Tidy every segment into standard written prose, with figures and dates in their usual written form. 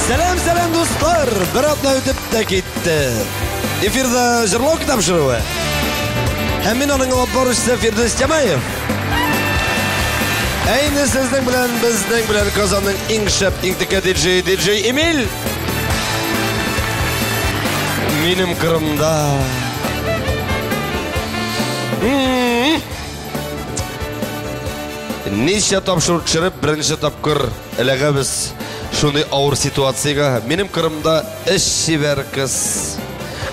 Сәлам, сәлам, дуслар! Бер атна үтеп тә китте. Эфирда җырлау тапшыруы. Һәм мин аның алып баручысы Фирдүс Тямаев. Ә инде сезнең белән, безнең белән Казанның иң шәп, иң текә диджей, диджей Эмиль. Минем Кырымда. Ничә тапшыру төшереп, беренче тапкыр эләгәбез шундый авыр ситуациягә. Минем Кырымда эш чибәр кыз.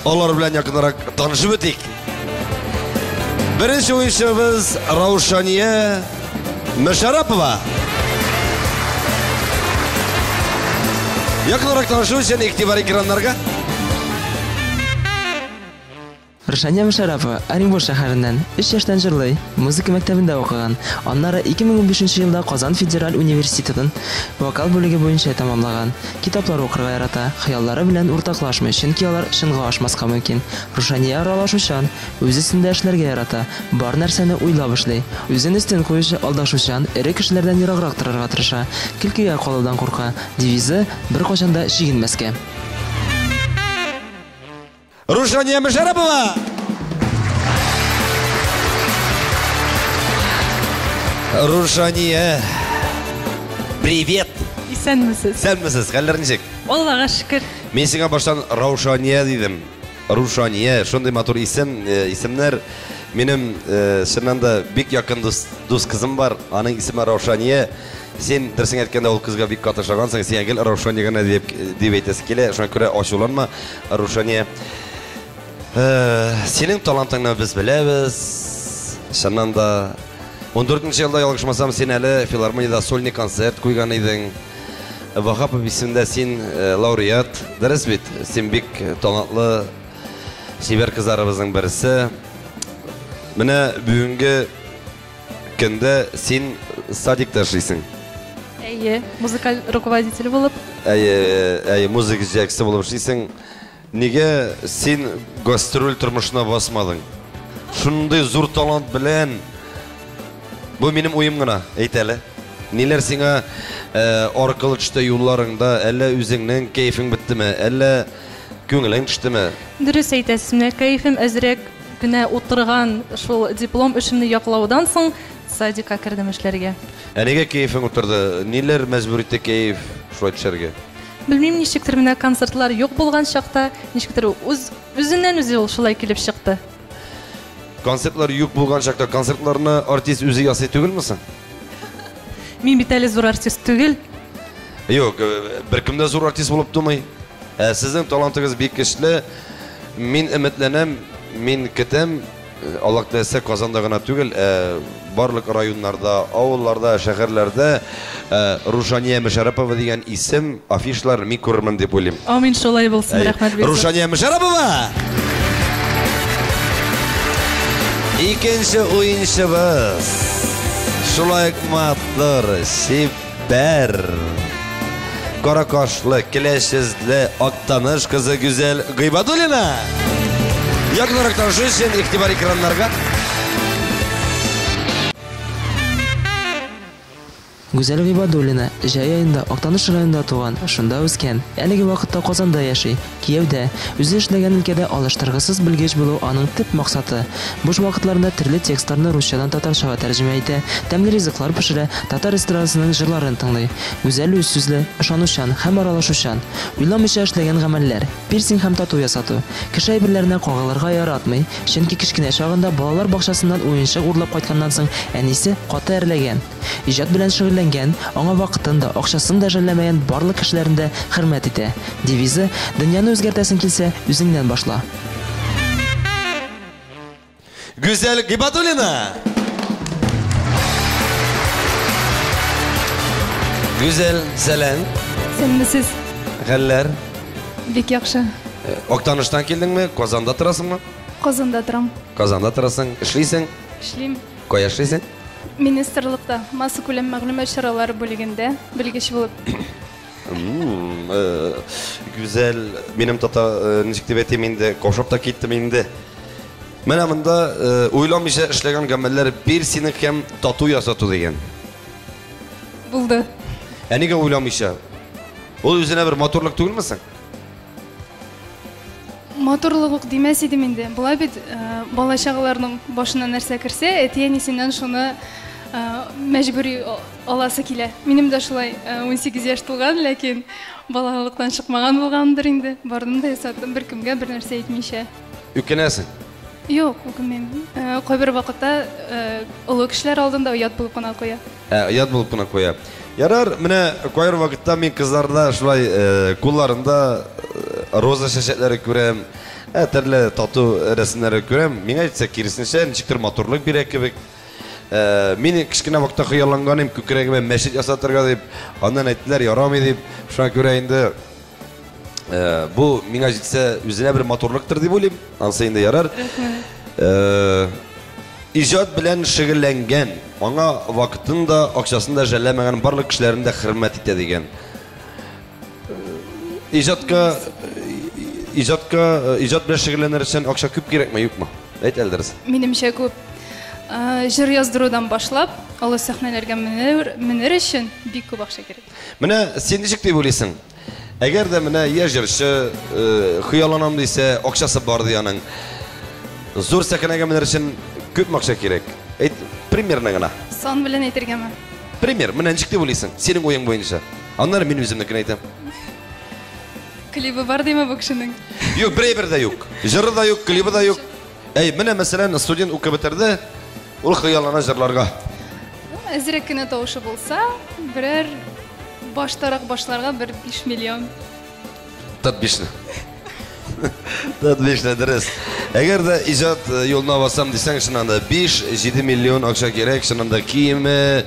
Алар белән якынрак танышып үтик. Беренче уенчыбыз Раушания Мөшәрәпова. Якынрак танышу өчен игътибар экраннарга. Рушания Мөшәрәпова, Оренбург шәһәреннән. Өч яшьтән җырлый, музыка мәктәбендә укыган. Аннары 2015 елда Казан федераль университетын вокал бүлеге буенча тәмамлаган. Китаплар укырга ярата, хыяллары белән уртаклашмый, чөнки алар чынга ашмаска мөмкин. Рушания аралашучан, үз өстендә эшләргә ярата, бар нәрсәне уйлап эшли. Үзен өстен куючы, алдашучан, эре кешеләрдән ераграк торырга тырыша. Көлкегә калудан курка. Девизы, беркайчан да чигенмәскә. Рушания Мөшәрәпова! Рушания, привет! Исәнмесез. Исәнмесез, хәлләр ничек? Аллага шөкер. Мин сиңа баштан Раушания дидем. Рушания, шундый матур исем, э, исемнәр. Минем э, чыннан да бик якын дус, дус кызым бар. Аның исеме Раушания. Син дөресен әйткәндә ул кызга бик каты ошагансың. Сиңа гел Раушания гына дип дип әйтәсе килә. Шуңа күрә ачуланма, Рушания. Э, синең талантыңны без беләбез. Чыннан да 14 нче елда ялгышмасам, син әле филармониядә сольный концерт куйган идең. Вахапов исемендә син э, лауреат. Дөрес бит? Син бик талантлы чибәр кызларыбызның берсе. Менә бүгенге Көндә син садикта эшлисең. Әйе, музыкаль руководитель булып. Әйе, әйе, музыка җитәкчесе булып эшлисең. Нигә син гастроль тормышына басмадың? Шундый зур талант белән. Бу минем уем гына, әйт әле. Ниләр сиңа э, аркылы төште юлларыңда? Әллә үзеңнең кәефең беттеме? Әллә күңелең төштеме? Дөрес әйтәсез, менә кәефем әзрәк Кенә утырган шул диплом эшемне яклаудан соң садикка кердем эшләргә. Ә нигә кәефең утырды? Ниләр мәҗбүр итте кәеф шулай төшәргә? Белмим, ничектер менә концертлар юк булган чакта, ничектер үз үзеннән-үзе ул шулай килеп чыкты. Концертлар юк булган чакта концертларны артист үзе ясый түгелме соң? Мин бит әле зур артист түгел. Юк, беркем дә зур артист булып тумый. Ә сезнең талантыгыз бик көчле. Мин өметләнәм, мин көтәм, Аллаһ теләсә, Казанда гына түгел, ә барлык районнарда, авылларда, шәһәрләрдә Рушания Мөшәрәпова дигән исем, афишалар мин күрермен дип уйлыйм. Амин, шулай булсын, рәхмәт бик зур. Рушания Мөшәрәпова! Икенче уенчыбыз. Шулай ук матур, чибәр. Кара кашлы, көләч йөзле Актаныш кызы Гүзәл Гыйбадуллина. Якынрак танышу өчен игътибар экраннарга. Гүзәл Гыйбадуллина, җәй аенда Актаныш районында туган, шунда үскән. Әлеге вакытта Казанда яши. Кияүдә. Үзе эшләгән өлкәдә алыштыргысыз белгеч булу аның төп максаты. Буш вакытларында төрле текстларны русчадан татарчага тәрҗемә итә, тәмле ризыклар пешерә, татар эстрадасының җырларын тыңлый. Гүзәл үзсүзле, ышанучан һәм аралашучан. Уйламыйча эшләгән гамәлләр, пирсинг һәм тату ясату. Кеше әйберләренә кагылырга яратмый, чөнки кечкенә чагында балалар бакчасыннан уенчык урлап кайтканнан соң әнисе каты әрләгән. Иҗат белән шөгыльләнгән, аңа вакытын да, акчасын да жәлләмәгән барлык кешеләрне дә хөрмәт итә. Девизы, Дөньяны үзгәртәсең килсә, үзеңнән башла. Гүзәл Гыйбадуллина! Гүзәл, сәлам. Исәнмесез. Хәлләр? Бик яхшы. Э, Актаныштан килдеңме? Казанда торасыңмы? Казанда торам. Казанда торасың. Эшлисең? Эшлим. Кая эшлисең? Министрлыкта массакүләм мәгълүмат чаралары бүлегендә белгеч булып. Э, гүзәл, минем тата, э, ничек дип әйтим инде, каушап та киттем инде. Менә монда э, уйламыйча эшләгән гамәлләр бир сине һәм тату ясату дигән. Булды. Ә нигә уйламыйча? Ул үзенә бер матурлык түгелме соң? Матурлык ук димәс идем инде. Болай бит, бала-чагаларның башына нәрсә керсә, әти-әнисеннән шуны мәҗбүри аласы килә. Минем дә шулай 18 яшь тулган, ләкин балалыктан чыкмаган булгандыр инде. Бардым да ясаттым, беркемгә бер нәрсә әйтмичә. Үкенәсең? Юк, үкенмим. Кайбер вакытта олы кешеләр алдында оят булып кына куя. Ә, оят булып кына куя. Ярар, менә кайбер вакытта мин кызларда шулай кулларында роза чәчәкләре күрәм, ә төрле тату рәсемнәре күрәм. Миңа әйтсә, киресенчә, ничектер матурлык бирә кебек. Мин кечкенә вакытта хыялланган идем, күкрәгемә мәчет ясатырга дип. Аннан әйттеләр, ярамый дип. Шуңа күрә инде бу миңа җитсә үзенә бер матурлыктыр дип уйлыйм. Ансы инде ярар. Иҗат белән шөгыльләнгән, аңа вакытын да, акчасын да жәлләмәгән барлык кешеләрне дә хөрмәт итә дигән. Иҗатка иҗатка иҗат белән шөгыльләнер өчен акча күп кирәкме, юкмы? Әйт әле дөрес. Минемчә күп. Җыр яздырудан башлап, олы сәхнәләргә менер, менер өчен бик күп акча кирәк. Менә син ничек дип уйлыйсың? Әгәр дә менә яшь җырчы хыялланам дисә, акчасы бар ди аның. Зур сәхнәгә менәр өчен күпме акча кирәк? Әйт, примерно гына. Сан белән әйтергәме? Пример, менә ничек дип уйлыйсың? Синең уең буенча. Аннары мин үземнекен әйтәм. Клибы бар димме бу кешенең? Юк, бер әйбер дә юк. Җыры да юк, клибы да юк. Әй, менә мәсәлән, студент укып бетерде, ул хыяллана җырларга. Әзрәк кенә тавышы булса, берәр баштарак башларга бер 5 миллион. Тот бишне. Тот бишне, дөрес. Әгәр дә иҗат э, юлына басам дисәң, чыннан да 5-7 миллион акча кирәк, чыннан да киеме,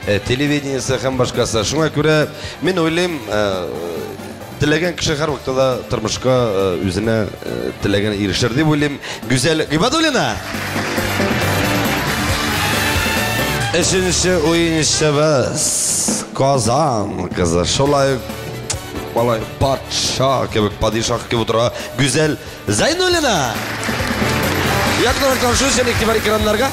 э, телевидениесе һәм башкасы. Шуңа күрә мин уйлыйм, э, теләгән кеше һәрвакытта да тормышка үзенә теләгән ирешер дип уйлыйм. Гүзәл Гыйбадуллина! Өченче уенчыбыз Казан кызы. Шулай малай патша кебек, падишах кебек утыра. Гүзәл Зайнуллина! Якынрак танышу өчен игътибар экраннарга.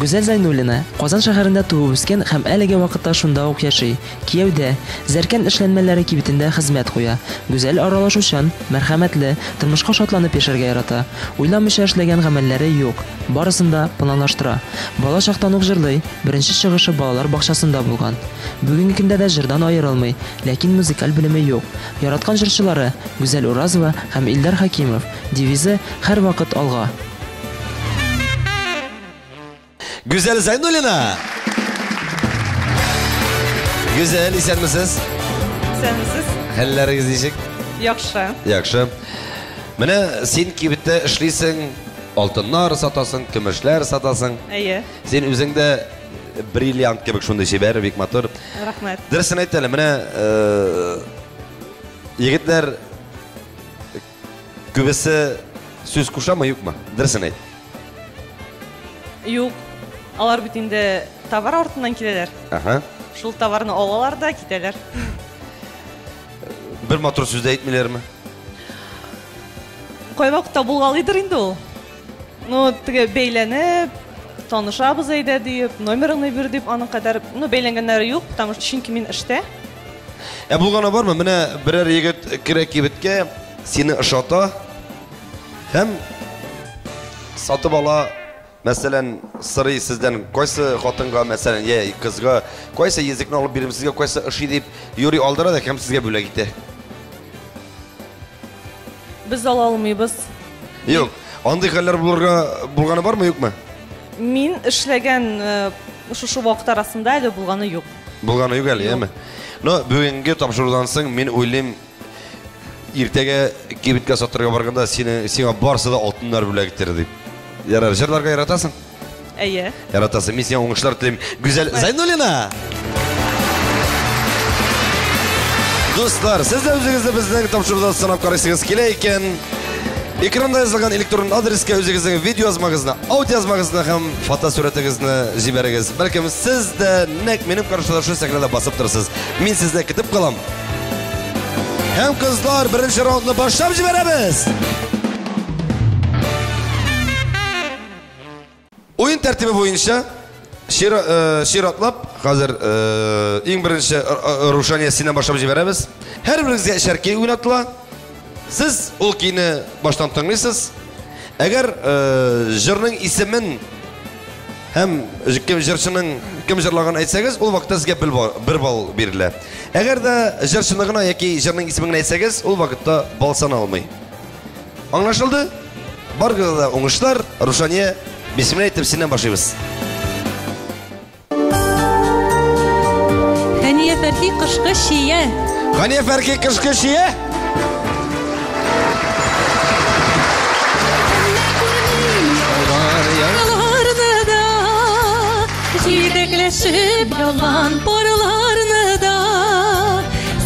Гүзәл Зайнуллина, Казан шәһәрендә туып үскән һәм әлеге вакытта шунда ук яши. Кияүдә. Зәркән эшләнмәләре кибетендә хезмәт куя. Гүзәл аралашучан, мәрхәмәтле, тормышка шатланып яшәргә ярата. Уйламыйча эшләгән гамәлләре юк, барысын да планлаштыра. Бала чактан ук җырлый, беренче чыгышы балалар бакчасында булган. Бүгенге көндә дә җырдан аерылмый, ләкин музыкаль белеме юк. Яраткан җырчылары, Гүзәл Уразова һәм Илдар Хәкимов. Девизы, Һәрвакыт алга! Гүзәл Зайнуллина! Гүзәл, исәнмесез? Исәнмесез. Хәлләрегез ничек? Яхшы. Яхшы. Менә син кибеттә эшлисең, алтыннар сатасың, көмешләр сатасың. Әйе. Син үзең дә бриллиант кебек шундый чибәр, бик матур. Рәхмәт. Дөресен әйт әле, менә э, егетләр күбесе сүз кушамы, юкмы? Дөресен әйт. Юк. Алар бит инде товар артыннан киләләр. Ага. Шул товарны алалар да китәләр. Бер матур сүз дә әйтмиләрме? Кайвакытта булгалыйдыр инде ул. Ну, теге бәйләнеп, танышабыз әйдә диеп, номерыңны бир дип, аның кадәр, ну, бәйләнгәннәре юк, потому что чөнки мин эштә. Ә булганы бармы? Менә берәр егет керә кибеткә, сине ошата һәм сатып ала, мәсәлән, сорый сездән, кайсы хатынга, мәсәлән, я кызга, кайсы йөзекне алып бирим сезгә, кайсы ошый дип, юри алдыра да һәм сезгә бүләк итә. Без ала алмыйбыз. Юк, андый хәлләр булырга булганы бармы, юкмы? Мин эшләгән э, шушы вакыт арасында әле булганы юк. Булганы юк әле, яме. Но бүгенге тапшырудан соң мин уйлыйм, иртәгә кибеткә сатырга барганда сине сиңа барсы да алтыннар бүләк итәр дип. Ярар, җырларга яратасың? Әйе. Яратасың. Мин сиңа уңышлар телим. Гүзәл Зайнуллина! Дуслар, сез дә үзегезне безнең тапшыруда сынап карыйсыгыз килә икән, экранда язылган электрон адреска үзегезнең видео язмагызны, аудио язмагызны һәм фотосурәтегезне җибәрегез. Бәлкем сез дә нәкъ минем каршыда шул сәхнәдә басып торырсыз. Мин сезне көтеп калам. Һәм кызлар, беренче раундны башлап җибәрәбез. Уен тәртибе буенча Чиратлап, хәзер иң беренче Рушания синнән башлап җибәрәбез. Һәрберегезгә эчәр көй уйнатыла. Сез ул көйне баштан тыңлыйсыз. Әгәр җырның исемен һәм кем җырчының кем җырлаганын әйтсәгез, ул вакытта сезгә бер балл бирелә. Әгәр дә җырчыны гына яки җырның исемен генә әйтсәгез, ул вакытта балл саналмый. Аңлашылды? Барыгызга да уңышлар. Рушания, бисмилла әйтеп синнән башлыйбыз. Хәния Фәрхи кышкы чия. Хәния Фәрхи кышкы чия. Җитәкләшеп ялган парларны да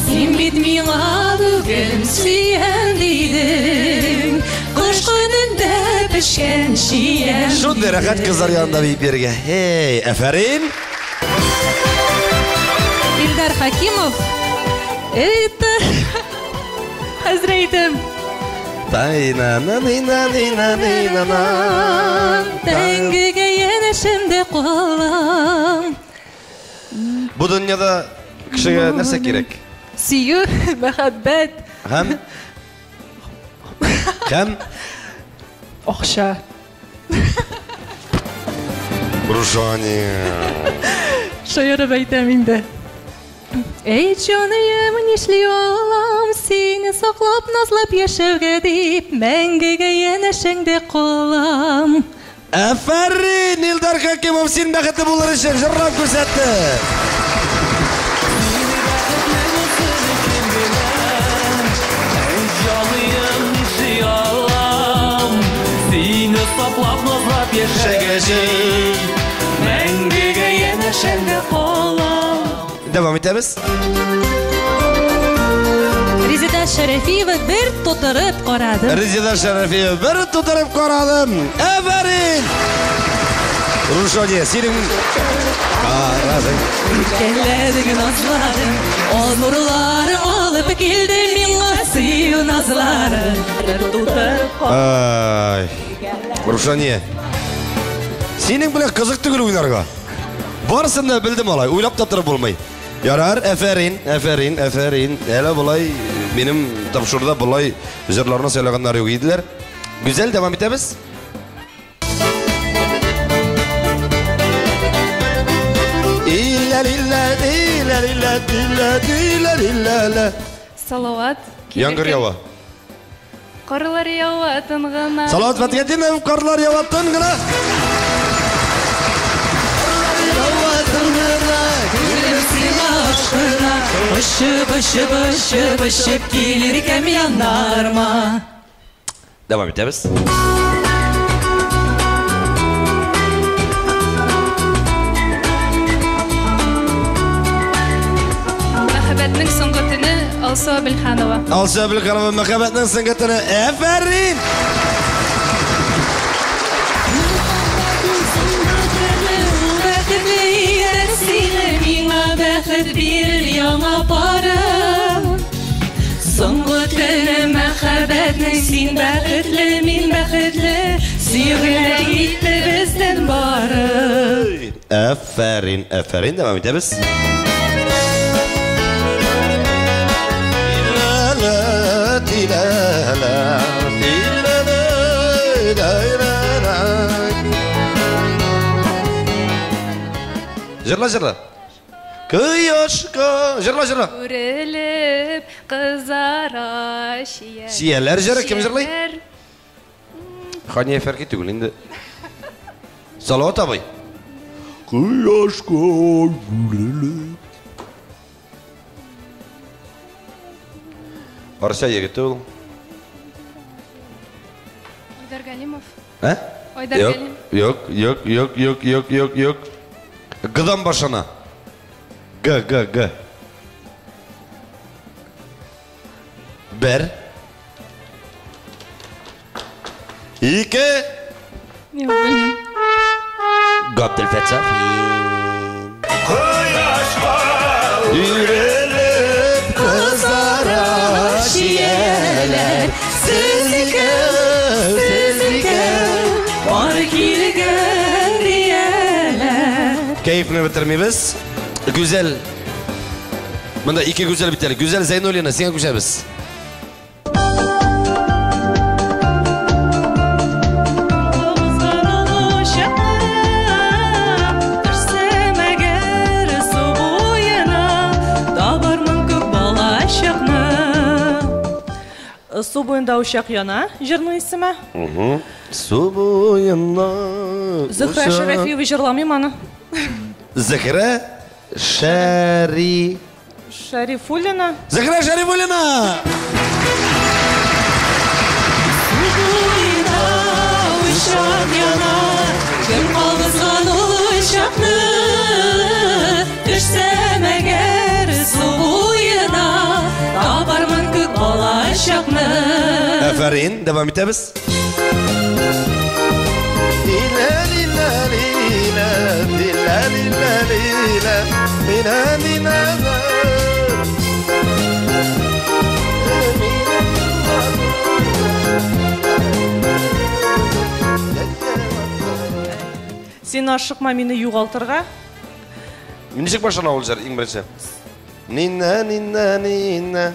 Син бит миңа бүген сөям дидең Кыш көнендә пешкән чиям. Шундый рәхәт кызлар янында биеп йөрергә. Һей, әфәрин! Илдар Хакимов. Это хәзер әйтәм. Тәңгегә янәшәмдә калам. Бу дөньяда кешегә нәрсә кирәк? Сөю, мәхәббәт. Һәм? Һәм? Акча. Рушания. Шаярып әйтәм инде. Әйт, җаныем, нишли алам, сине саклап, назлап яшәүгә дип, мәңгегә янәшәңдә калам. Әфәрин, Илдар Хакимов, син бәхетле булыр өчен җырлап күрсәтте. Сине саклап, назлап яшәгә дип, мәңгегә янәшәңдә калам. Дәвам итәбез. Резеда Шәрәфиева бер тутырып карадым. Резеда Шәрәфиева бер тутырып карадым. Әфәрин! Рушания, синең карадың. Үткәләдең назларың, алмурларың алып килде миңа сөю назлары. Бер тутырып Ай, Рушания. Синең белән кызык түгел уйнарга. Барысын да белдем алай, уйлап та торып булмый. Ярар, әфәрин, әфәрин, әфәрин. Әле болай минем тапшыруда болай җырларны сөйләгәннәр юк иделәр. Гүзәл, дәвам итәбез. Салават. Яңгыр ява. Карлар ява тын гына. Салават Фәтхетдинов, карлар ява тын гына. Очып, очып, очып, очып килер икән яннарыма. Дәвам итәбез. Мәхәббәтнең соңгы төне Алсу Әбелханова. Алсу Әбелханова мәхәббәтнең соңгы төне. Әфәрин! Бәхетле итәр сине, миңа бәхет бирер яңа парым. Соңгы төне мәхәббәтнең син бәхетле, мин бәхетле. Сөю генә китте бездән бары. Әфәрин, әфәрин, дәвам итәбез. Җырла, җырла. Кояшка, җырла, җырла. Үрелеп кызара чия. Чияләр җыры кем җырлый? Чияләр. Хания Фәрхи түгел инде. Салават абый. Кояшка үрелеп. Арча егете ул. Айдар Галимов. Ә? Айдар Юк, Галимов. юк, юк, юк, юк, юк, юк, юк. Гыдан башына. Г, Г, Г. Бер. Ике. Юк, белмим. Габделфәт Сафин. Үрелеп кызара чияләр. Сез икәү, сез икәү, бар килгән дияләр. Кәефне бетермибез. Гүзәл. Монда ике гүзәл бит әле. Гүзәл Зәйнуллина, сиңа күчәбез. Су буенда учак яна, җырның исеме. Су буенда. Зөһрә Шәрәфиева җырламыйм аны. Зөһрә Шәри... Шәрифуллина. Зөһрә Шәрифуллина! Су буенда учак яна, кем кабызган ул учакны? Төшсәм әгәр су буена, табармын күк балачакны. Афәрин, дәвам итәбез. Син ашыкма мине югалтырга. Ничек башлана ул җыр иң беренче? Нинна, нинна, нинна.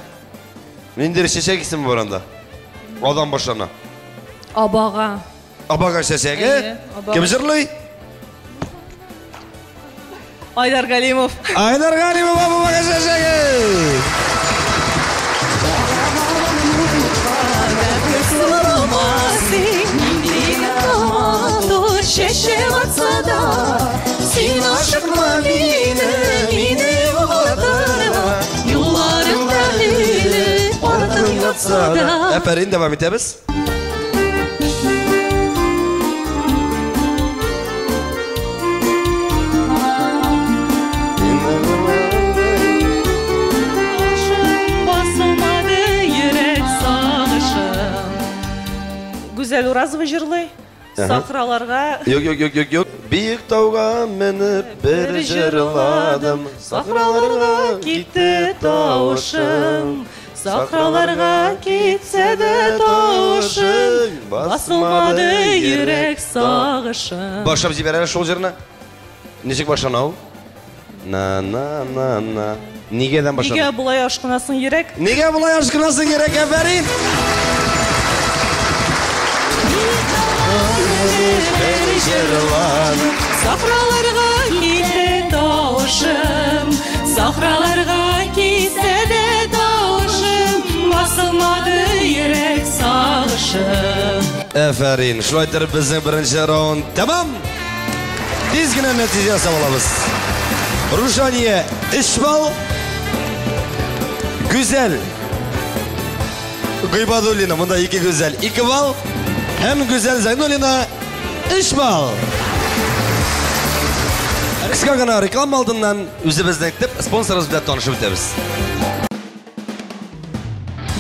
Ниндидер чәчәк исеме бар анда. Адан башлана. Абага. Абага чәчәге. Кем җырлый? Айдар Галимов. Айдар Галимов Абага чәчәге. Чәчәк атса да, син ашыкма мине, мине югалтырга. Юлларыңда килеп, артың ятса да. Афәрин, дәвам итәбез. Басылмады йөрәк сагышым. Гүзәл Уразова җырлый. Сахраларга. Юк, юк, юк, юк, юк. Биек тауга менеп бер җырладым. Сахраларга китте тавышым. Сахраларга китсә дә тавышым, басылмады йөрәк сагышым. Башлап җибәр әле шул җырны. Ничек башлана ул? На на на на. Нигәдән башлана? Нигә болай ашкынасың йөрәк? Нигә болай ашкынасың йөрәк, афәрин! Сахраларга китте тавышым, сахраларга китсә дә тавышым, басылмады йөрәк сагышым. Афәрин, шулай итеп безнең беренче раунд тәмам. Тиз генә нәтиҗә ясап алабыз. Рушания 3 балл. Гүзәл Гыйбадуллина, монда ике гүзәл 2 балл. Һәм Гүзәл Зайнуллина 3 балл. Кыска гына реклама алдыннан үзебезнең төп спонсорыбыз белән танышып үтәбез.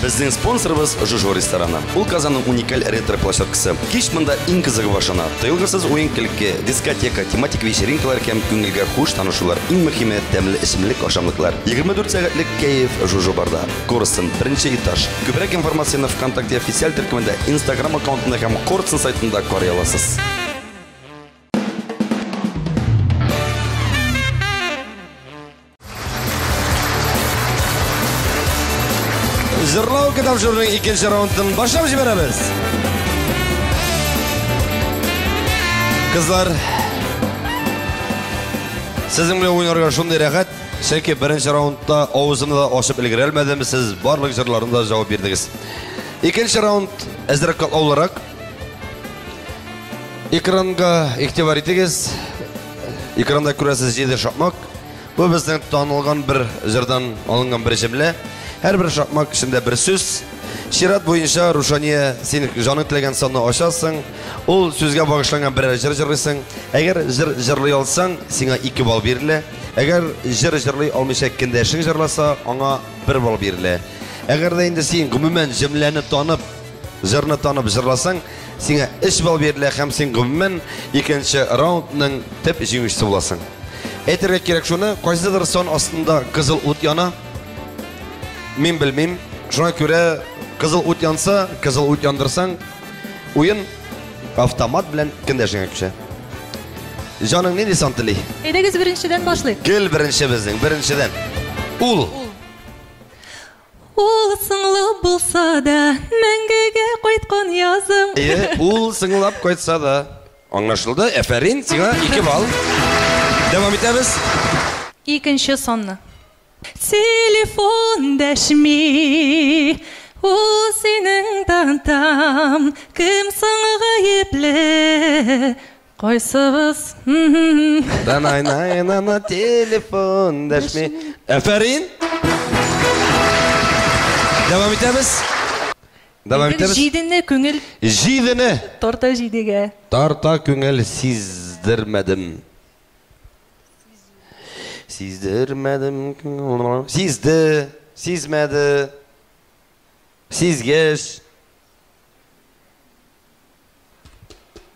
Безнең спонсорыбыз Жужо рестораны. Ул Казанның уникаль ретро-площадкасы. Кич монда иң кызыгы башлана. Тыелгысыз уен-көлке, дискотека, тематик вечеринкалар һәм күңелгә хуш танышулар. Иң мөһиме тәмле эчемлек, ашамлыклар. 24 сәгатьлек кәеф Жужо барда. Корстон, беренче этаж. Күбрәк информацияне ВКонтакте официаль төркемендә, Инстаграм аккаунтында һәм Корстон сайтында карый аласыз. Җырлау китапчының икенче раундын башлап җибәрәбез. Кызлар, сезнең белән уйнарга шундый рәхәт, чөнки беренче раундта авызымны да ачып өлгерә алмадым, сез барлык җырларны да җавап бирдегез. Икенче раунд әзрәк катлаулырак. Экранга игътибар итегез. Экранда күрәсез 7 шакмак. Бу безнең танылган бер җырдан алынган бер җөмлә. Һәрбер шакмак эчендә бер сүз. Чират буенча, Рушания, син җаның теләгән санны ачасың. Ул сүзгә багышланган берәр җыр җырлыйсың. Әгәр җыр җырлый алсаң, сиңа 2 балл бирелә. Әгәр җыр җырлый алмыйча көндәшең җырласа, аңа 1 балл бирелә. Әгәр дә инде син гомумән җөмләне танып, җырны танып җырласаң, сиңа 3 балл бирелә һәм син гомумән икенче раундның төп җиңүчесе буласың. Әйтергә кирәк шуны, кайсыдыр сан астында кызыл ут яна. Мин белмим. Шуңа күрә кызыл ут янса, кызыл ут яндырсаң, уен автомат белән көндәшеңә күчә. Җаның нинди сан тели? Әйдәгез беренчедән башлыйк. Гел беренче безнең, беренчедән. Ул. Ул соңлап булса да, мәңгегә кайткан язым. Әйе, ул соңлап кайтса да. Аңлашылды. Әфәрин, сиңа 2 балл. Дәвам итәбез. Икенче санны. Телефон дәшми, ул синең тантам, кем соң гаепле? Кайсыбыз? Данай-най-на-на, телефон дәшми. Әфәрин! Дәвам итәбез. Дәвам итәбез. Җидене күңел Җидене тарта җидегә. Тарта күңел сиздермәдем. Сиздермәдем. Сизде, сизмәде. Сизгәч.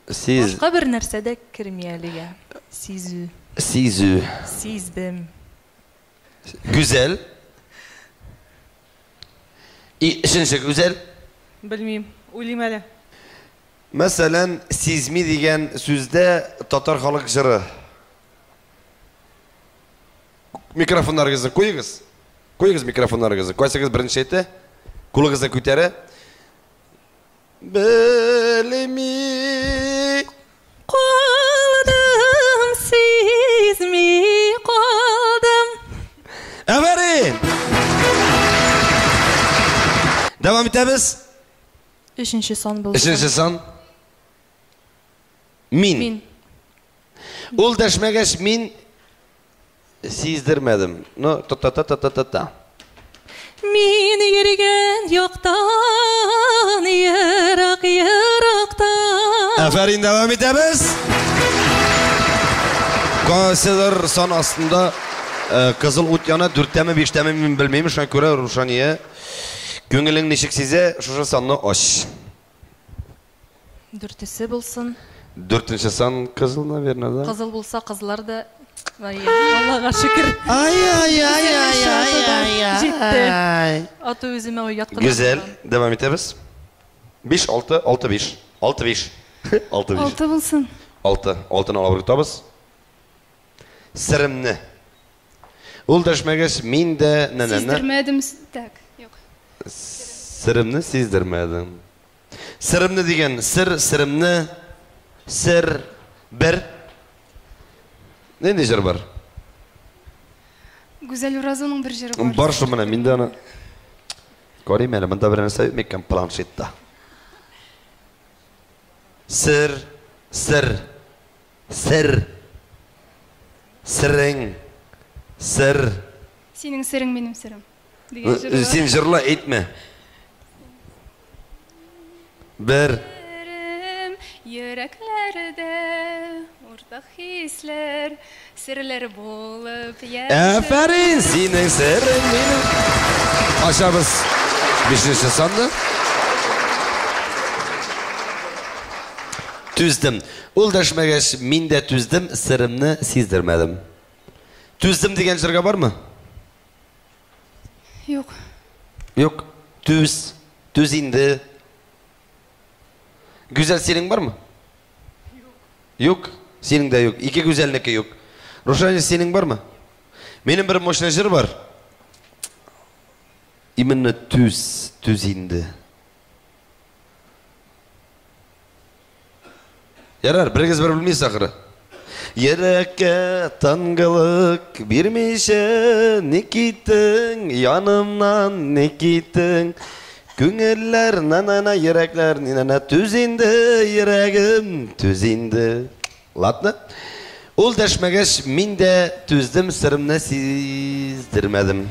Сиз. Башка бер нәрсә дә керми әлегә. Сизү. Сизү. Сиздем. Гүзәл. И, өченче гүзәл. Белмим, уйлыйм әле. Мәсәлән, сизми дигән сүздә татар халык җыры. Микрофоннарыгызны куегыз. Куегыз микрофоннарыгызны. Кайсыгыз беренче әйтә? Кулыгызны күтәрә. Белми. Калдым, сизми калдым. Әфәрин! Дәвам итәбез. Өченче сан булсын. Өченче сан. Мин. Мин. Ул дәшмәгәч, мин сиздермәдем. Ну, та-та-та-та-та-та. Мин йөргән яктан, ерак, ерактан. Әфәрин, дәвам итәбез. Кайсыдыр сан астында кызыл ут яна, дүрттәме, биштәме мин белмим. Шуңа күрә Рушания, күңелең ничек сизә, шушы санны ач. Дүртесе булсын. Дүртенче сан кызыл, наверное, да? Кызыл булса, кызлар да. Ай, Аллага шөкер. Ай, ай, ай, ай, ай, ай, Җитте. Ату үземә оят кына. Гүзәл, дәвам итәбез. 5, 6, 6, 5. 6, 5. 6, 5. Алты булсын. 6. 6-ны алып тотабыз. Серемне. Ул дәшмәгәч, мин дә нә-нә-нә. Сиздермәдем. Так, юк. Серемне сиздермәдем. Серемне дигән сер, серемне, сер, бер. Нинди җыр бар? Гүзәл Уразованың бер җыры бар. Бар шул менә, мин дә аны карыйм әле, монда бер нәрсә юк микән планшетта. Сер, сер, сер, серең, сер. Синең серең минем серем. Дигән җыры бар. Син җырла, әйтмә. Бер. Серем, йөрәкләрдә уртак хисләр, серләр булып яшәр. Әфәрин, синең серең минем. Ашабыз бишенче санны. Түздем. Ул дәшмәгәч, мин дә түздем, серемне сиздермәдем. Түздем дигән җырга бармы? Юк. Юк. Түз, түз инде. Гүзәл, синең бармы? Юк. Синең дә юк. Ике гүзәлнеке юк. Рушания, синең бармы? Минем бер мощный җыр бар. Именно түз, түз инде. Ярар, берегез бер белмисез ахыры. Йөрәккә тынгылык бирмичә, ни киттең янымнан, ни киттең? Күңелләр, на-на-на, йөрәкләр, ни-на-на, түз инде, йөрәгем, түз инде. Ладно? Ул дәшмәгәч, мин дә түздем, серемне сиздермәдем.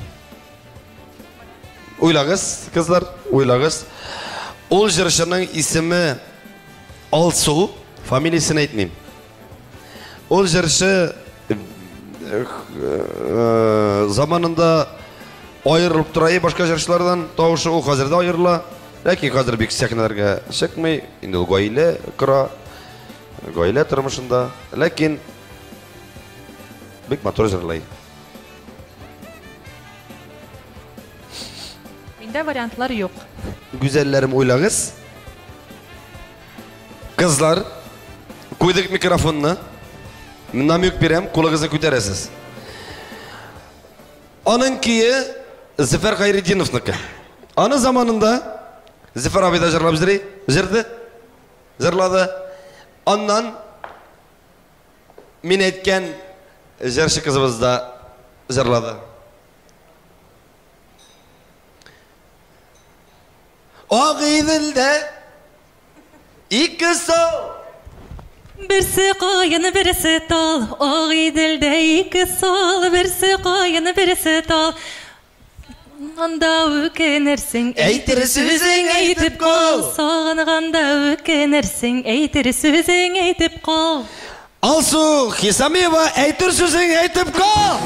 Уйлагыз, кызлар, уйлагыз. Ул җырчының исеме Алсу, фамилиясен әйтмим. Ул җырчы заманында аерылып тора башка җырчылардан, тавышы ул хәзер дә аерыла. Ләкин хәзер бик сәхнәләргә чыкмый, инде ул гаилә кора, гаилә тормышында. Ләкин бик матур җырлый. Миндә вариантлар юк. Гүзәлләрем, уйлагыз. Кызлар, куйдык микрофонны. Намек бирәм, кулыгызны күтәрәсез. Аның көе Зөфәр Хәйретдиновныкы. Аны заманында Зөфәр абый да җырлап җыри, җырды, җырлады. Аннан мин әйткән җырчы кызыбыз да җырлады. Агыйделдә ике сал. Берсе каен, берсе тал, Агыйделдә ике сал, берсе каен, берсе тал. Анда үкенерсең, әйтер сүзең әйтеп кал. Сагынганда үкенерсең, әйтер сүзең әйтеп кал. Алсу Хисамиева, әйтер сүзең әйтеп кал.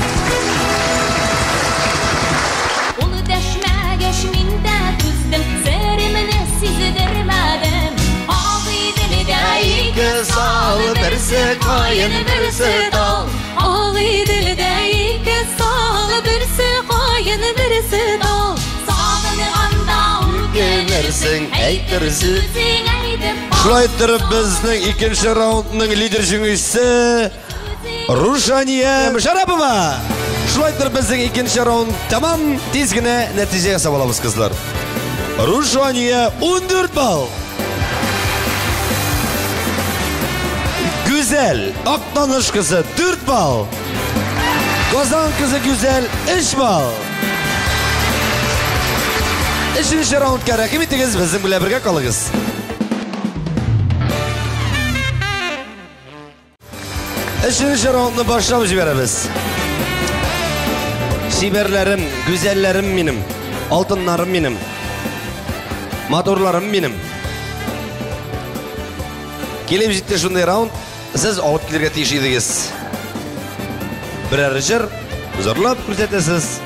Ул дәшмәгәч мин дә түздем, серемне сиздермәдем. Агыйделдә ике сал, берсе каен, берсе тал. Агыйделдә ике сал, берсе каен, берсе тал. Сагынганда үкенерсең, әйтер сүзең әйтеп кал. Шулай иттереп, безнең икенче раундның лидер җиңүчесе Рушания Мшарапова. Шулай иттереп, безнең икенче раунд тәмам. Тиз генә нәтиҗә ясап алабыз, кызлар. Рушания 14 балл. Гүзәл Актаныш кызы 4 балл. Казан кызы Гүзәл 3 балл. Өченче раундка рәхим итегез, безнең белән бергә калыгыз. Өченче раундны башлап җибәрәбез. Чибәрләрем, гүзәлләрем минем, алтыннарым минем, матурларым минем. Килеп җитте шундый раунд, сез алып килергә тиеш идегез. Берәр җыр җырлап күрсәтәсез.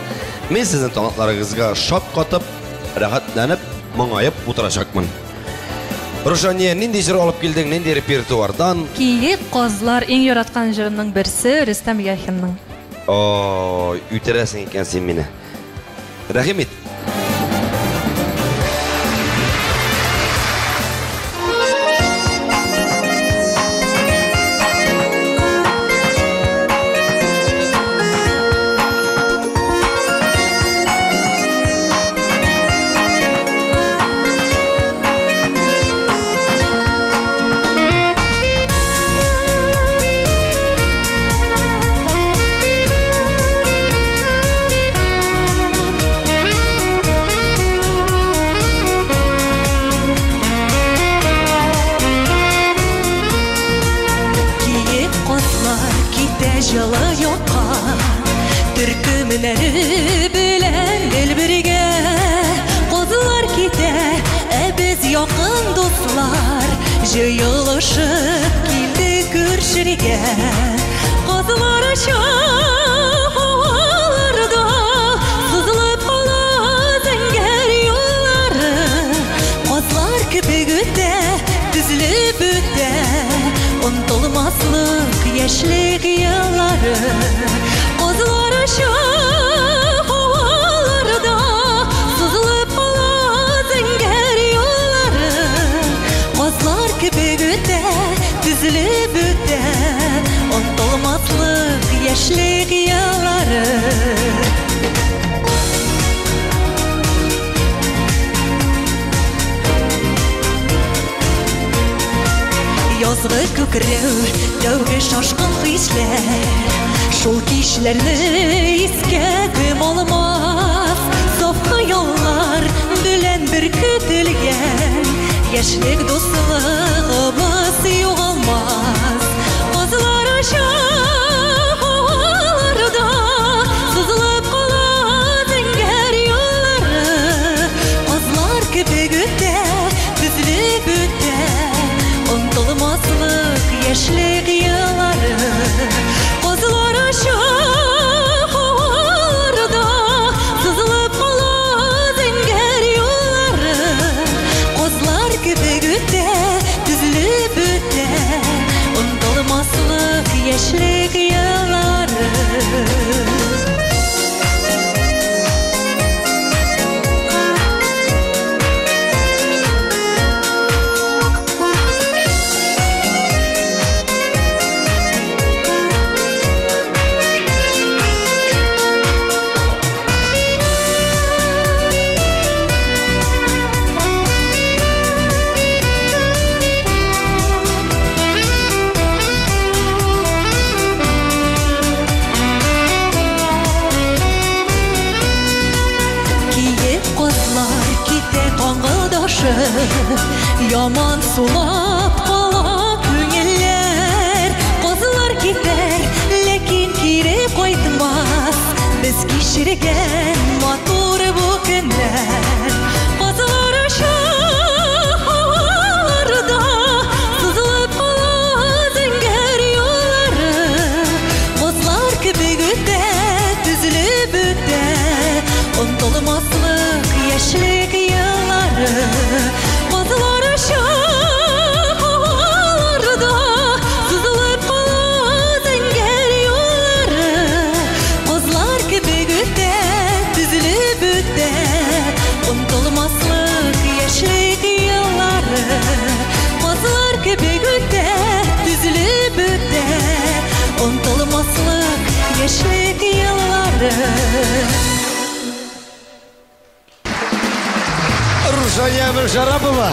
Мин сезнең талантларыгызга шаккатып, рәхәтләнеп, моңаеп утырачакмын. Рушания, нинди җыр алып килдең, нинди репертуардан? Киек казлар иң яраткан җырымның берсе Рөстәм Яхинның. Ой, үтерәсең икән син мине. Рәхим ит. Җыелышып килде күршергә. Казлар оча һаваларда, сызылып кала зәңгәр юллары. Казлар кебек үтә, төзелеп үтә, онытылмаслык яшьлек еллары. Казлар оча һаваларда, сызылып кала зәңгәр юллары. Казлар кебек үтә, төзелеп үтә, онытылмаслык яшьлек еллары. Язгы күкрәү, тәүге шашкын хисләр, шул кичләрне искә кем алмас. Саф хыяллар белән беркетелгән яшьлек дуслыгыбыз югалмас. Казлар оча һаваларда, сызылып кала зәңгәр юллары. Казлар кебек үтә, төзелеп үтә, онытылмаслык яшьлек еллары. Казлар оча һаваларда, сызылып кала зәңгәр юллары. Казлар кебек үтә, төзелеп үтә, онытылмаслык яшьлек Яман сулап кала күңелләр. Казлар китәр, ләкин кире кайтмас. Без кичергән матур бу көннәр. Казлар оча һаваларда, сызылып кала зәңгәр юллары. Казлар кебек үтә, төзелеп үтә, онытылмаслык яшьлек еллары. Казлар оча һаваларда, сызылып кала зәңгәр юллары. Казлар кебек үтә, төзелеп үтә, онытылмаслык яшьлек еллары. Казлар кебек үтә, төзелеп үтә, онытылмаслык яшьлек еллары. Рушания Шарапова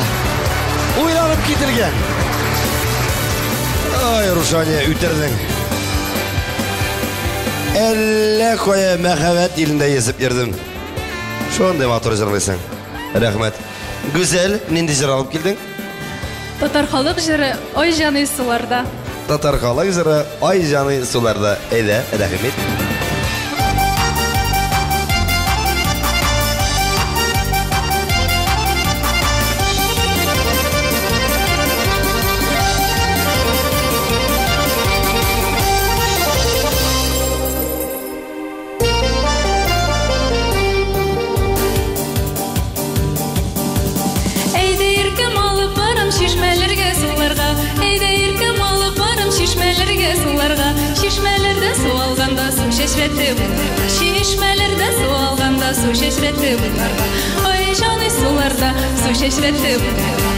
уйланып кителгән. Ай, Рушания, үтердең. Әллә кая мәхәббәт илендә йөзеп йөрдем. Шундый матур җырлыйсың. Рәхмәт. Гүзәл, нинди җыр алып килдең? Татар халык җыры «Ай җаный суларда». Татар халык җыры «Ай җаный суларда». Әйдә, рәхим ит. Әйдә иркем алып барам чишмәләргә, суларга. Әйдә иркем алып барам чишмәләргә, суларга. Чишмәләрдә су алганда су чәчрәтте буйларга. Чишмәләрдә су алганда су чәчрәтте буйларга. Ай җаный суларда су чәчрәтте буйларга.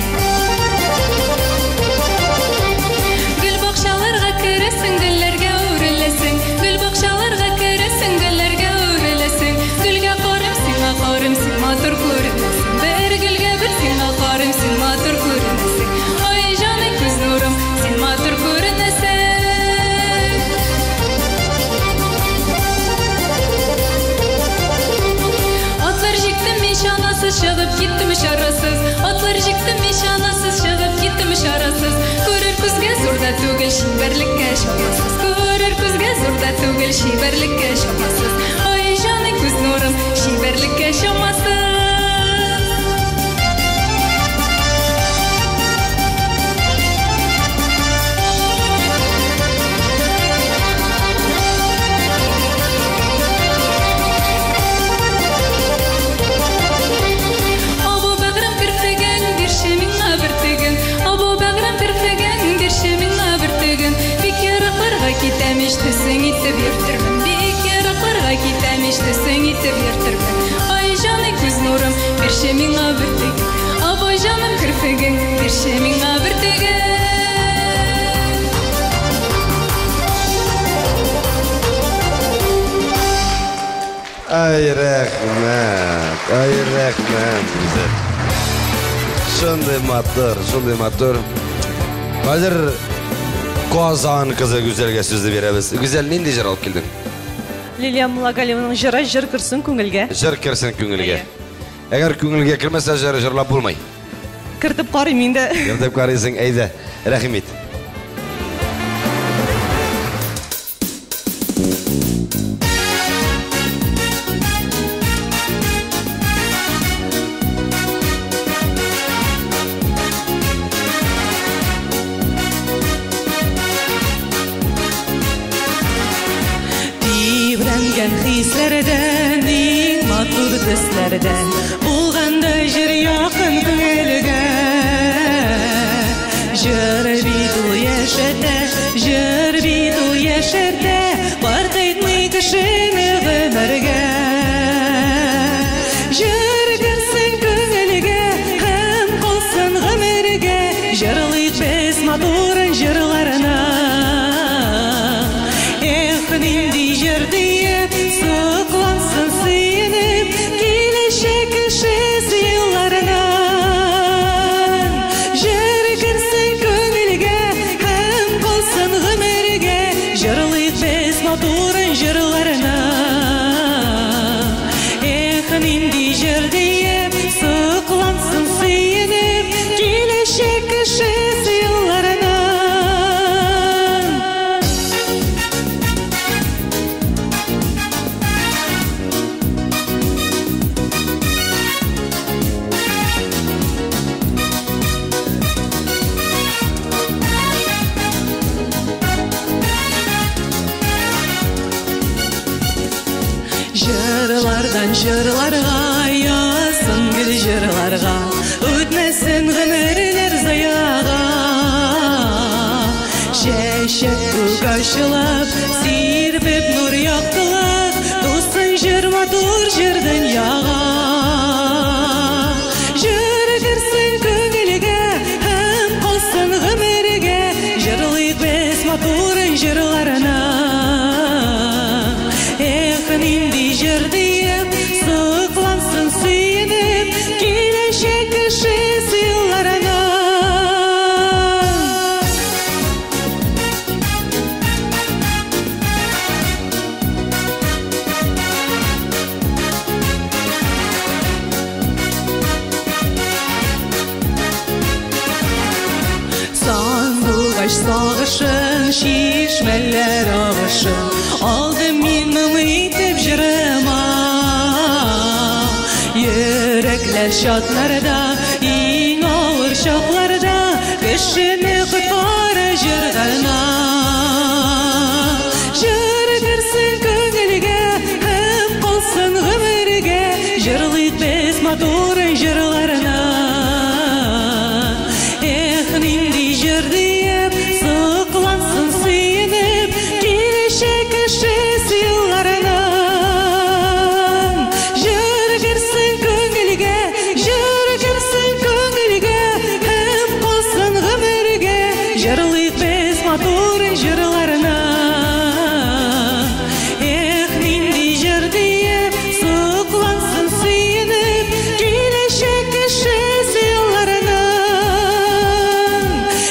Гөл бакчаларга керәсең, гөлләргә үреләсең. Гөл бакчаларга керәсең, гөлләргә үреләсең. Гөлгә карыйм, сиңа карыйм, син матур күренәсең. Бер гөлгә бер сиңа карыйм, син матур күренәсең. Ай җаный күз нурым, син матур күренәсең. Атлар җиктем мин чанасыз, чыгып киттем чарасыз. Атлар җиктем мин чанасыз, чыгып киттем чарасыз. Күрер күзгә зур да түгел, чибәрлеккә чамасыз. Күрер күзгә зур да түгел, чибәрлеккә чамасыз. Ай җаный күз нурым, чибәрлеккә чамасыз. Абу бәгърем керфеген, бирче миңа бер теген. Абу бәгърем керфеген, бирче миңа бер теген. Бик еракларга китәм, ич төсең итеп йөртермен. Бик еракларга китәм, ич төсең итеп йөртермен. Ай җаный күз нурым, бирче миңа бер теген. Абу җаным керфеген, бирче миңа бер теген. Ай, рәхмәт, ай, рәхмәт, Гүзәл. Шундый матур, шундый матур. Хәзер Казан кызы Гүзәлгә сүзне бирәбез. Гүзәл, нинди җыр алып килдең? Лилия Муллагалиеваның җыры «Җыр керсен күңелгә». Җыр керсен күңелгә. Әгәр күңелгә кермәсә, җыр җырлап булмый. Кертеп карыйм инде. Кертеп карыйсың, әйдә, рәхим ит. Тибрәнгән хисләрдән, иң матур төсләрдән булганда җыр якын күңелгә. Җыр бит ул яшәтә, җыр бит ул яшәртә, картайтмый кешене гомергә. Җыр керсен күңелгә һәм калсын гомергә, җырлыйк без матур җырларны. Эх, нинди җыр диеп, соклансын сөенеп, киләчәк кеше елларына. Җыр керсен күңелгә һәм калсын гомергә, җырлыйк без матур җырларны. Эх, нинди җыр диеп, соклансын сөенеп, Җырлардан җырларга, язсын гел җырларга, үтмәсен гомерләр заяга. Чәчәк күк ачылып, сирпеп нур яктылык, тусын җыр матур җыр дөньяга. Җыр керсен күңелгә һәм калсын гомергә, җырлыйк без матур җырларны. Эх, нинди җыр диеп, соклансын сөенеп, киләчәк кешесе юлларына. Сандугач сагышын, чишмәләр агышын, алдым мин моң итеп җырыма. Йөрәкләр чатнарда, иң авыр чакларда, кешене коткара җыр гына. Җыр керсен күңелгә һәм калсын гомергә, җырлыйк без матур җырларны. Эх, нинди җыр диеп, соклансын сөенеп, киләчәк кешесе юлларына. Җыр керсен күңелгә, җыр керсен күңелгә, һәм калсын гомергә, җырлыйк без матур җырларны. Эх, нинди җыр диеп, соклансын сөенеп, киләчәк кешесе юлларына.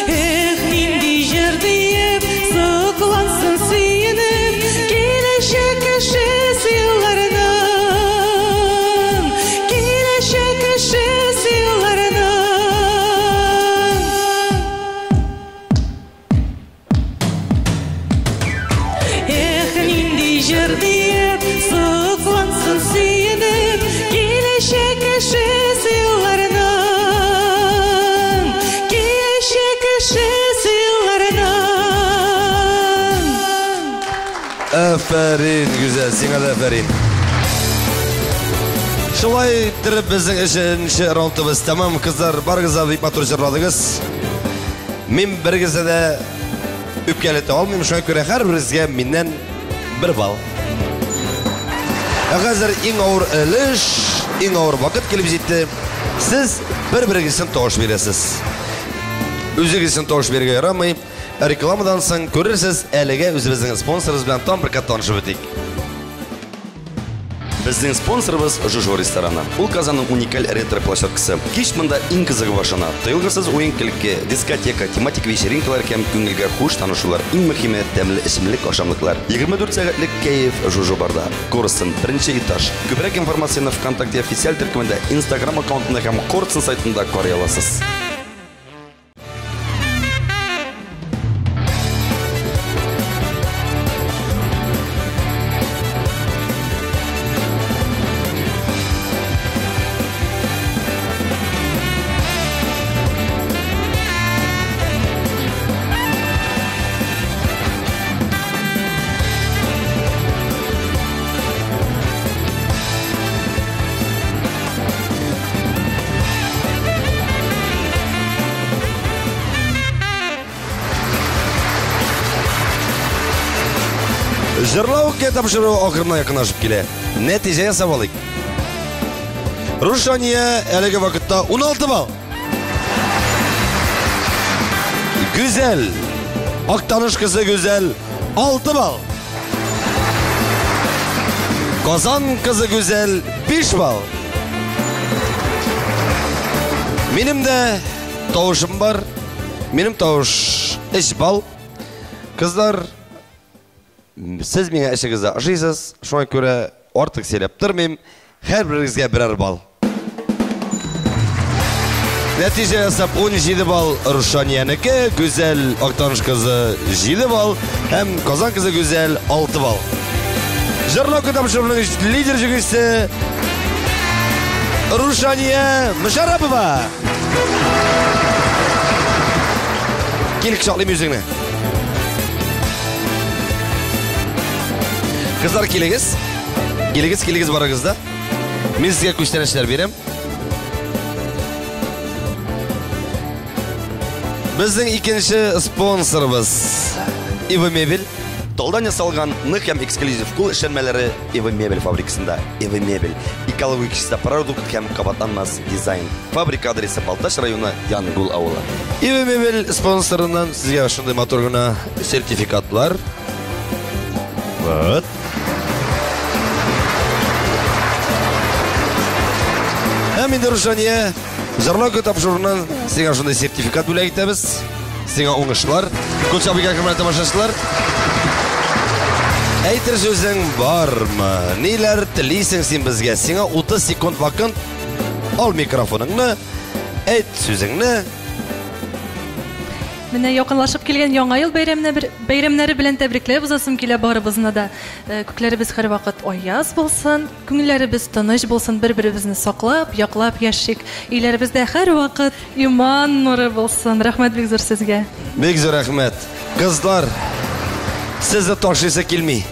Эх, нинди җыр диеп, соклансын сөенеп, киләчәк кешесе юлларына. Киләчәк кешесе юлларына. Эх, нинди җыр диеп, соклансын сөенеп, киләчәк кешесе юлларына. Киләчәк кешесе юлларына. Афәрин, Гүзәл, сиңа да афәрин. Шулай иттереп безнең өченче раундыбыз тәмам. Кызлар, барыгыз да бик матур җырладыгыз. Мин берегезне дә үпкәләтә алмыйм, шуңа күрә һәрберегезгә миннән бер балл. Ә хәзер иң авыр өлеш, иң авыр вакыт килеп җитте. Сез бер-берегез өчен тавыш бирәсез. Үзегез өчен тавыш бирергә ярамый. Рекламадан соң күрерсез, әлегә үзебезнең спонсорыбыз белән тагын бер кат танышып үтик. Безнең спонсорыбыз Жужу рестораны. Ул Казанның уникаль ретро-площадкасы. Кич монда иң кызыгы башлана. Тыелгысыз уен-көлке, дискотека, тематик вечеринкалар һәм күңелгә хуш танышулар. Иң мөһиме тәмле эчемлек, ашамлыклар. 24 сәгатьлек кәеф Жужу барда. Корстон, беренче этаж. Күбрәк информацияне ВКонтакте официаль төркемендә, Instagram аккаунтында һәм Корстон сайтында карый аласыз. Җырлау тапшыру ахырына якынлашып килә. Нәтиҗә ясап алыйк. Рушания әлеге вакытта 16 балл. Гүзәл, Актаныш кызы Гүзәл 6 балл. Казан кызы Гүзәл 5 балл. Минем дә тавышым бар. Минем тавыш 3 балл. Кызлар, сез миңа эшегездә ошыйсыз, шуңа күрә артык сөйләп тормыйм. Һәрберегезгә берәр балл. Нәтиҗә ясап 17 балл Рушаниянеке, Гүзәл Актаныш кызы 7 балл һәм Казан кызы Гүзәл 6 балл. Җырлау тапшыруының лидер җиңүчесе Рушания Мушарапова. Кил, кочаклыйм үзеңне. Кызлар, килегез. Килегез, килегез барыгыз да. Мин сезгә күчтәнәчләр бирәм. Безнең икенче спонсорыбыз Ива Мебель. Талдан ясалган нык һәм эксклюзив кул эшләнмәләре Ива Мебель фабрикасында. Ива Мебель экологик чиста продукт һәм кабатланмас дизайн. Фабрика адресы Балтач районы Янгул авылы. Ива Мебель спонсорыннан сезгә шундый матур гына сертификатлар. Вот. Һәм инде Рушания Җырлау тапшыруыннан сиңа шундый сертификат бүләк итәбез. Сиңа уңышлар. Күп сабыйга хөрмәтле тамашачылар. Әйтер сүзең бармы? Ниләр телисең син безгә? Сиңа 30 секунд вакыт. Ал микрофоныңны, әйт сүзеңне. Менә якынлашып килгән Яңа ел бәйрәменә бер бәйрәмнәре белән тәбрикләп узасым килә барыбызны да. Күкләребез һәрвакыт аяз булсын, күңелләребез тыныч булсын, бер-беребезне саклап, яклап яшик. Өйләребездә һәрвакыт иман нуры булсын. Рәхмәт бик зур сезгә. Бик зур рәхмәт. Кызлар, сезне ташлыйсы килми.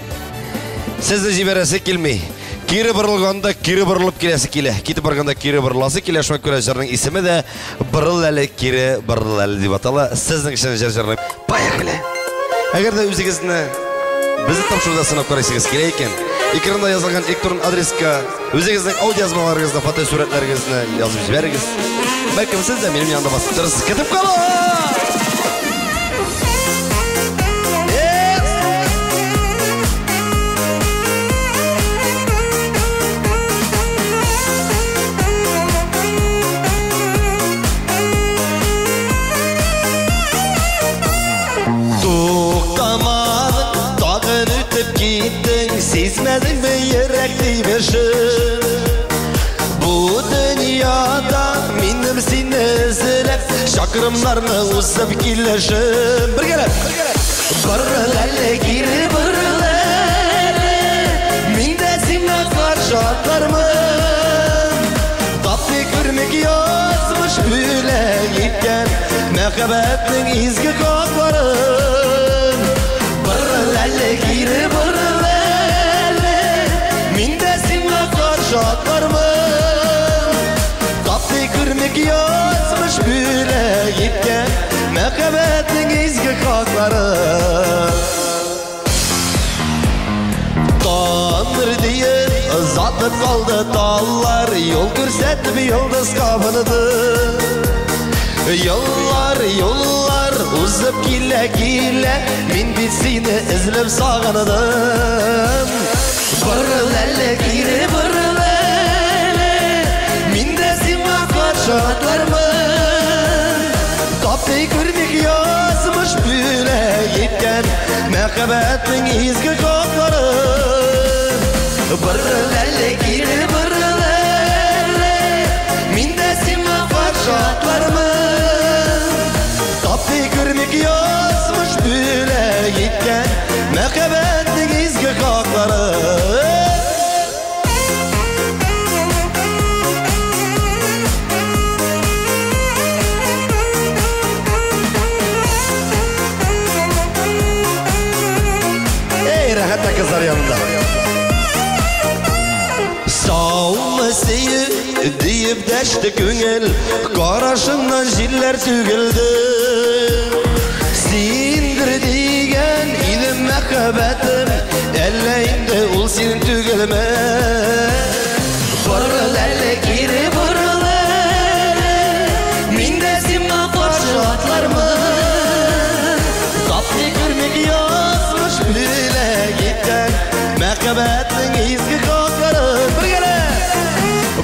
Сезне җибәрәсе килми. Кире борылганда кире борылып киләсе килә. Китеп барганда кире борыласы килә. Шуңа күрә җырның исеме дә Борыл әле, кире борыл әле дип атала. Сезнең өчен җыр җырлыйм. Поехали! Әгәр дә үзегезне безнең тапшыруда сынап карыйсыгыз килә икән, экранда язылган электрон адреска үзегезнең аудиоязмаларыгызны, фотосурәтләрегезне язып җибәрегез. Бәлкем сез дә минем янымда басып торырсыз. Көтеп калам! Туктамадың, тагын үтеп киттең, сизмәдеңме йөрәк тибешен? Бу дөньяда минем сине эзләп, чакрымнарны узып килешем. Бергәләп! Борыл әле, кире борыл әле, мин дә сиңа каршы атлармын. Тапты күрмик язмыш бүләк иткән мәхәббәтнең изге хакларын. Борыл әле, кире борыл әле, мин дә сиңа каршы атлармын. Тапты күрмик язмыш бүләк иткән мәхәббәтнең изге хакларын. Таныр диеп озатып калды таллар, юл күрсәтеп йолдыз кабынды. Юллар, юллар узып килә килә, мин бит сине эзләп сагындым. Борыл әле, кире борыл әле, мин дә сиңа каршы атлармын. Тапты күрмик язмыш бүләк иткән мәхәббәтнең изге хакларын. Борыл әле, кире борыл әле, мин дә сиңа каршы атлармын. Тапты күрмик язмыш бүләк иткән мәхәббәтнең изге хакларын. Ey, рәхәт тә кызлар янында. Саумы сөеп диеп дәште күңел, карашыңнан җилләр түгелде. Синдер дигән идем мәхәббәтем, әллә инде ул синең түгелме? Борыл әле, кире борыл әле, мин дә сиңа каршы атлармын. Тапты күрмик язмыш бүләк иткән мәхәббәтнең изге хакларын. Бергәләп!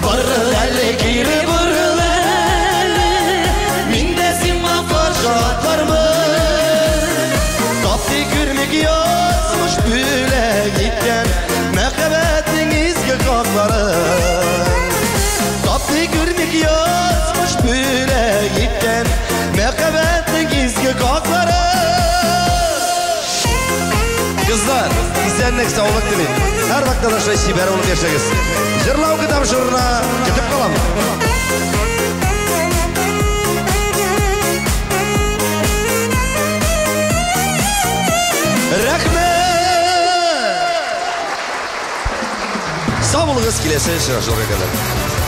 Борыл әле, кире борыл әле, мин дә сиңа каршы атлармын. Тапты күрмик язмыш бүләк иткән мәхәббәтнең изге хакларын. Тапты күрмик язмыш бүләк иткән мәхәббәтнең изге хакларын. Кызлар, исәнлек, саулык телим. Һәр вакытта да шулай чибәр булып яшәгез. Җырлау тапшыруына көтеп калам. Рәхмәт! Сау булыгыз, киләсе очрашуларга кадәр.